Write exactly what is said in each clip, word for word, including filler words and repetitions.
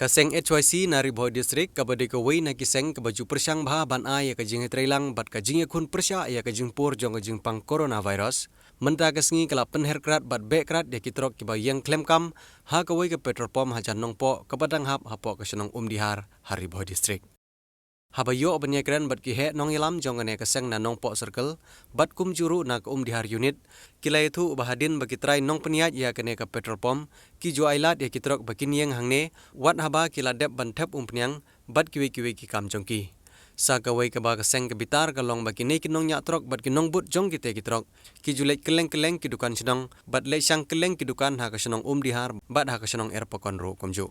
Ka seng H Y C na Ri Bhoi District, kaba dei kawei na ki seng kaba ju pyrshang bha ban ai ïa ka jingïatreilang bad ka jingïakhun pyrshah ïa ka jingpur jong ka jingpang coronavirus, mynta ka sngi ka la pynher krad bad beh krad ïa ki trok kiba ïeng khlem kam ha kawei ka petrol pump hajan Nongpoh kaba dang hap hapoh ka shnong Umdihar ha Ri Bhoi District. Haba ïoh ban ïakren bad ki heh nongïalam jong kane ka seng na Nongpoh Circle bad kumjuh ruh na ka Umdihar Unit, ki la ïathuh ba hadien ba ki trai nongpynïaid ïa kane ka petrol pump ki ju ailad ïa ki trok ba kin ïeng hangne, wat haba ki la dep ban thep umphniang bad kiwei kiwei ki kam jong ki. Sa kawei kaba ka seng ka bitar ka long ba kine ki nongñiah trok bad ki nongbud jong kite ki trok ki ju leit kylleng kylleng ki dukan shnong bad leit shang kylleng ki dukan ha ka shnong Umdihar bad ha ka shnong Erpakon ruh kumjuh.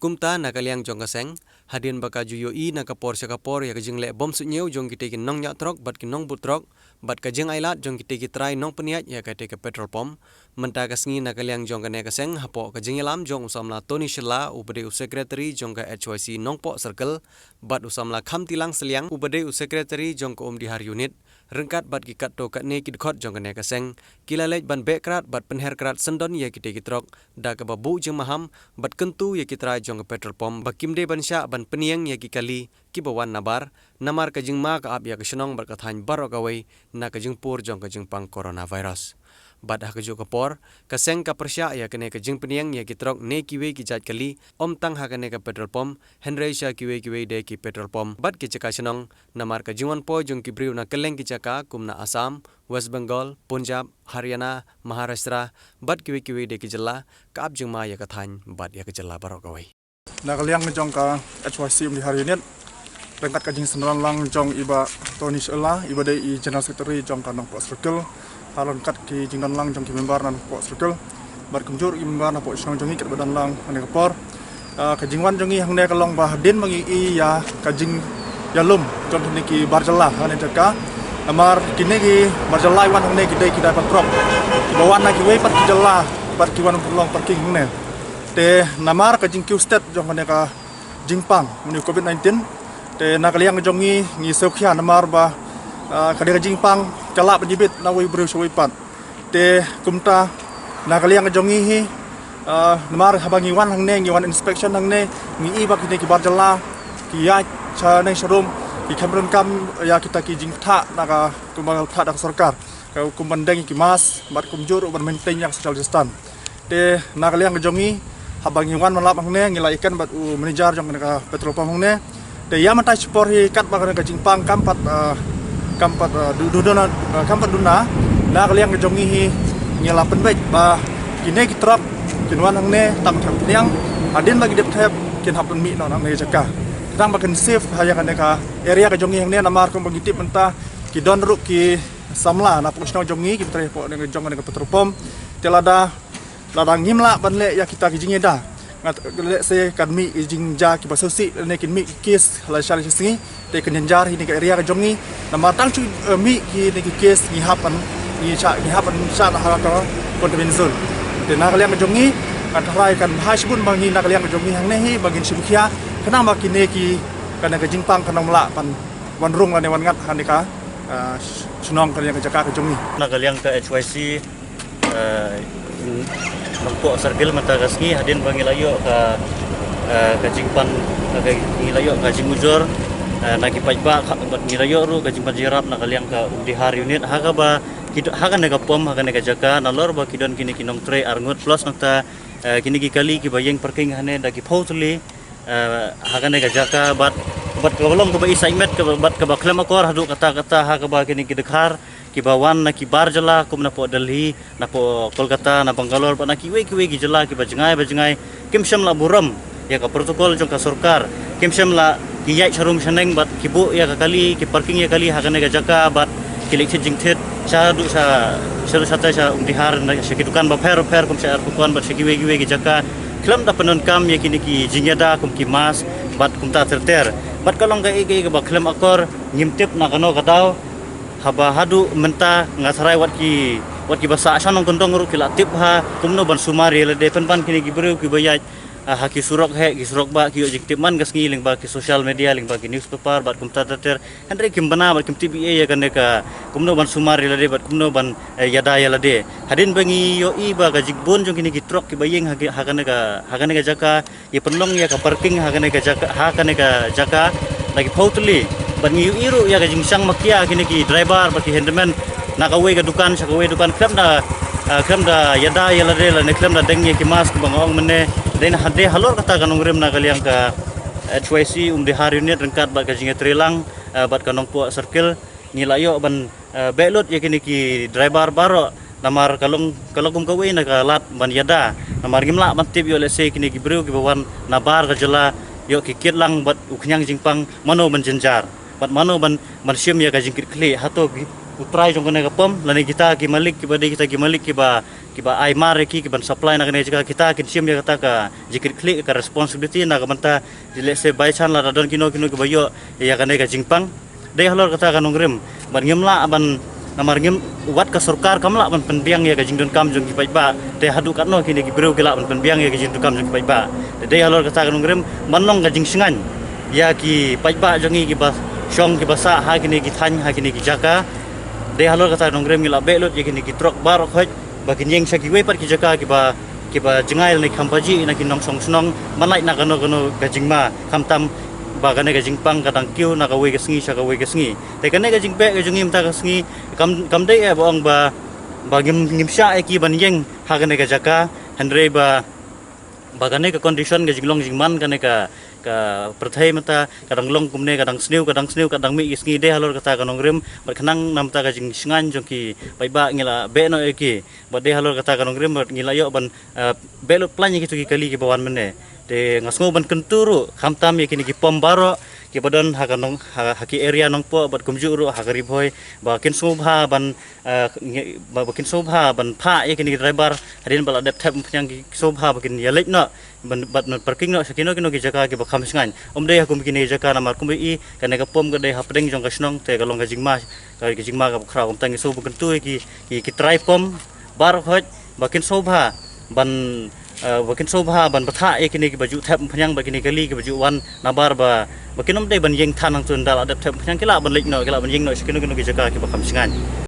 Kumta na ka liang jong ka seng, hadien ba ka ju ïohi na ka por sha ka por ïa ka jingleh bym suidñiew jong kite ki nongñiah trok bad ki nongbud trok bad ka jingailad jong kite ki trai nongpynïaid ïa kate ka petrol pump, mynta ka sngi na ka liang jong kane ka seng hapoh ka jingïalam jong u samla Tony Shylla uba dei u secretary jong ka H Y C Nongpoh Circle bad u samla Khamtilang Sylliang uba dei u secretary jong ka Umdihar Unit, ryngkat bad ki katto katne ki dkhot jong kane ka seng, ki la leit ban beh krad bad pynher krad syndon ïa kite ki trok da kaba buh jingmaham bad kyntu ïa ki trai jong ka petrol pump ba kim dei ban shah ban pynïeng ïa ki kali kiba wan nabar, namar ka jingma ka ap ïa ka shnong bad ka thaiñ baroh kawei na ka jingpur jong ka jingpang coronavirus. Bad ha kajuh ka por, ka seng ka pyrshah ïa kane ka jingpynïeng ïa ki trok ne kiwei ki jait kali, ym tang ha kane ka petrol pump, hynrei sha kiwei kiwei de ki petrol pump bad ki jaka shnong, namar ka jingwan poi jong ki briew na kylleng ki jaka kum na Assam, West Bengal, Punjab, Haryana, Maharashtra bad kiwei kiwei de ki jylla, ka ap jingma ïa ka thaiñ bad ïa ka jylla baroh kawei. Na ka liang jong ka H Y C Umdihar Unit, ryngkat ka jingsyndon lang jong i Bah Tony Shylla, iba dei i General Secretary jong ka Nongpoh Circle, ha ryngkat ki jingdon lang jong ki member na Nongpoh Circle bad kumjuh ki member na poh shnong jong ngi kiba don lang ha kane ka por. Ah, ka jingwan jong ngi hangne ka long ba hadien ba ngi i ïa ka jingïalum jong kine ki bar jylla ha kane ka jaka. Namar kine ki bar jylla wan hangne ki dei ki dei patrok kiba wan na kiwei pat ki jylla bad ki wan long parking hangne. Te namar ka jingkiew stet jong kane ka jingpang mynne u covid nineteen. Te na ka liang jong ngi ngi sngewkhia namar ba, ah, ka dei ka jingpang ka lah ban ïabit na wei briew sha wei pat. Te kumta na ka liang jong ngi hi, ah, namar haba ngi wan hangne, ngi wan inspection hangne, ngi i ba kine ki bar jylla ki ïaid sha neng sha rum, ki khlem donkam ïa kita ki jingpynthah na ka kumba pynthah da ka sorkar, ka kumba deng ki mask bad kumjuh ruh ban maintain ïa ka social distance. Te na ka liang ka jong ngi, haba ngi wan ban lap hangne, ngi la ïakren bad u manager jong kane ka petrol pump hangne. Te ïa mynta shipor hi katba kane ka jingpang kam pat, ah, kam pat, ah, du- du- duna, ah, kam pat duna. Na ka liang ka jong ngi hi, ngi la pynbeit ba kine ki trok kin wan hangne tang thep niang, hadien ba ki dep thep kin hap pynmih noh na kane ka jaka. Tang ba kin safe ha ïa kane ka area ka jong ngi hangne, namar kumba ngi tip mynta ki don ruh ki samla na poh shnong jong ngi kiba trei hapoh kane ka jong kane ka petrol pump. Te lada lada ngim lah ban leh ïa kita ki jingïada, ngat leh se kan mih ki jingjia kiba sngewsih ne kin mih ki case ha la sha la shi sngi. Te kan jynjar hi ne ka area ka jong ngi, namar tang shu, eh, mih ki ne ki case ngi hap ban, ngi shah, ngi hap ban shah na ha ka containment zone. Te na ka liang ka jong ngi, kan tharai kan bha shibun ba ngi na ka liang ka jong ngi hangne hi ba ngin shim khia khnang ba kine ki, kane ka jingpang kan ym lah ban wan rung lane wan ngat ha ne ka, ah, shnong, kane ka jaka ka jong ngi. Na ka liang ka H Y C, eh, Nongpoh Circle mynta ka sngi hadien ba ngi la ïoh ka, eh, ka jingpan, ka, ngi la ïoh ka jingujor, eh, na ki paidbah, ka, bad ngi la ïoh ruh ka jingpan jingïarap na ka liang ka Umdihar Unit, ha kaba ki do- ha kane ka pump, ha kane ka jaka, nalor ba ki don kine ki nongtrei arngut plus nangta, eh, kine ki kali kiba ïeng parking hangne da ki phew tylli, eh, ha kane ka jaka bad, bad kaba long kaba i saimet kaba, bad kaba khlem akor haduh katta katta ha kaba kine ki dkhar kiba wan na ki bar jylla kum na poh Delhi, na poh Kolkata, na Bangalore bad na kiwei kiwei ki jylla kiba jngai ba jngai, kim shym la burom ïa ka protocol jong ka sorkar, kim shym la ki ïaid sharum shaneng bad ki buh ïa ka kali, ki parking ïa kali ha kane ka jaka bad ki leit thied jingthied shaduh sha, shaduh shatai sha Umdihar, na sha ki dukan bapher bapher kum sha Erpakon bad sha kiwei kiwei ki jaka. Khlem da pyndonkam ïa kine ki jingïada kum ki mask bad kumta ter ter. Bad ka long kaei kaei kaba khlem akor, ngim tip na kano ka daw. Haba haduh mynta nga tharai wat ki, wat kiba sah sha nongkyndong ruh ki la tip bha kumno ban sumar ïa lade pynban kine ki briew kiba ïaid ah, ha ki surok heh, ki surok bah, ki ïoh jingtip man ka sngi lyngba ki social media, lyngba ki newspaper bad kumta ter ter. Hynrei kim bna bad kim tip ei ei ïa kane ka kumno ban sumar ïa lade bad kumno ban, eh, ïada ïa lade. Hadien ba ngi ïohi ba ka jingbun jong kine ki trok kiba ïeng ha ki, ha kane ka, ha kane ka jaka, ïa pynlong ïa ka parking ha kane ka jaka, ha kane ka jaka da ki phew tylli. Bad ngi ïohi ruh ïa ka jingshang makia kine ki driver bad ki handyman na kawei ka dukan sha kawei dukan, khlem da, ah, khlem da ïada ïa lade lane khlem da deng ïa ki mask ba nga ong mynne. Dei na hadei halor kata ka nongrim na ka liang ka H Y C Umdihar Unit ryngkat bad ka jingïatreilang, ah, bad ka Nongpoh Circle, ngi la ïoh ban, eh, beh lut ïa kine ki driver baroh, namar ka long, ka long kum kawei na ka lad ban ïada. Namar ngim lah ban tip ïoh lehse kine ki briew kiba wan na bar ka jylla ïoh ki kit lang bad u khñiang jingpang mano ban jynjar bad mano ban, ban shim ïa ka jingkitkhlieh. Hato ki, u trai jong kane ka pom lane kita ki malik kiba dei kita ki malik kiba, kiba ai mar ïa ki, kiban supply na kane ka jaka, kita kin shim ïa kata ka jingkitkhlieh, ka responsibility na ka bynta lehse by chance lada don kino kino kiba ïoh ïa kane ka jingpang. Dei halor kata ka nongrim bad ngim lah ban, namar ngim, wat ka sorkar kam lah ban pynbiang ïa ka jingdonkam jong ki paidbah. Te haduh katno kine ki briew ki lah ban pynbiang ïa ka jingdonkam jong ki paidbah? Te dei halor kata ka nongrim ban long ka jingshngaiñ ïa ki paidbah jong ngi kiba shong kiba sah ha kine ki thaiñ, ha kine ki jaka. Dei halor kata ka nongrim ngi la beh lut ïa kine ki trok baroh khoit ba kin ïeng sha kiwei pat ki jaka kiba, kiba jngai lane kham pajih na ki nongshongshnong ban lait na kano kano ka jingma, khamtam ba kane ka jingpang ka dang kiew na kawei ka sngi sha kawei ka sngi. Te kane ka jingbeh ka jong ngi mynta ka sngi kam, kam dei eh ba ong ba, ba ngim, ngim shah eh ki ban ïeng ha kane ka jaka, hynrei ba, ba kane ka condition ka jinglong jingman kane ka, ka pyrthei mynta ka dang long kumne, ka dang sniew, ka dang sniew, ka dang mih ki sngi. Dei halor kata ka nongrim bad khnang namar ka jingshngaiñ jong ki paidbah ngi la beh noh ïa ki. Bad dei halor kata ka nongrim bad ngi la ïoh ban, eh, beh lut plan ïa kito ki kali kiba wan mynne. Te nga sngew ban kyntu ruh khamtam ïa kine ki pom baroh kiba don ha ka nong, ha, ha ki area Nongpoh bad kumjuh ruh ha ka Ri Bhoi ba kin sngewbha ban, eh, ngi, ba, ba kin sngewbha ban phah ïa kine ki driver hadien ba la dep thep umphniang, ki sngewbha ba kin ïaleit noh ban, bad ban parking noh sha kino kino ki jaka kiba kham shngaiñ. Ym dei ha kum kine ki jaka namar kumba i kane ka pom ka dei hapdeng jong ka shnong, te ka long ka jingma, ka, ka jingma kaba khraw. Kumta ngi sngew ban kyntu ïa ki, ki, ki trai pom baroh khoit ba kin sngewbha ban, eh, ba kin sngewbha ban bthah ïa kine kiba ju thep umphniang bad kine ki kali kiba ju wan nabar ba, ba kin ym dei ban ïeng than hangto, ynda la dep thep umphniang ki lah ban leit noh, ki lah ban ïeng noh sha kino kino ki jaka kiba kham shngaiñ.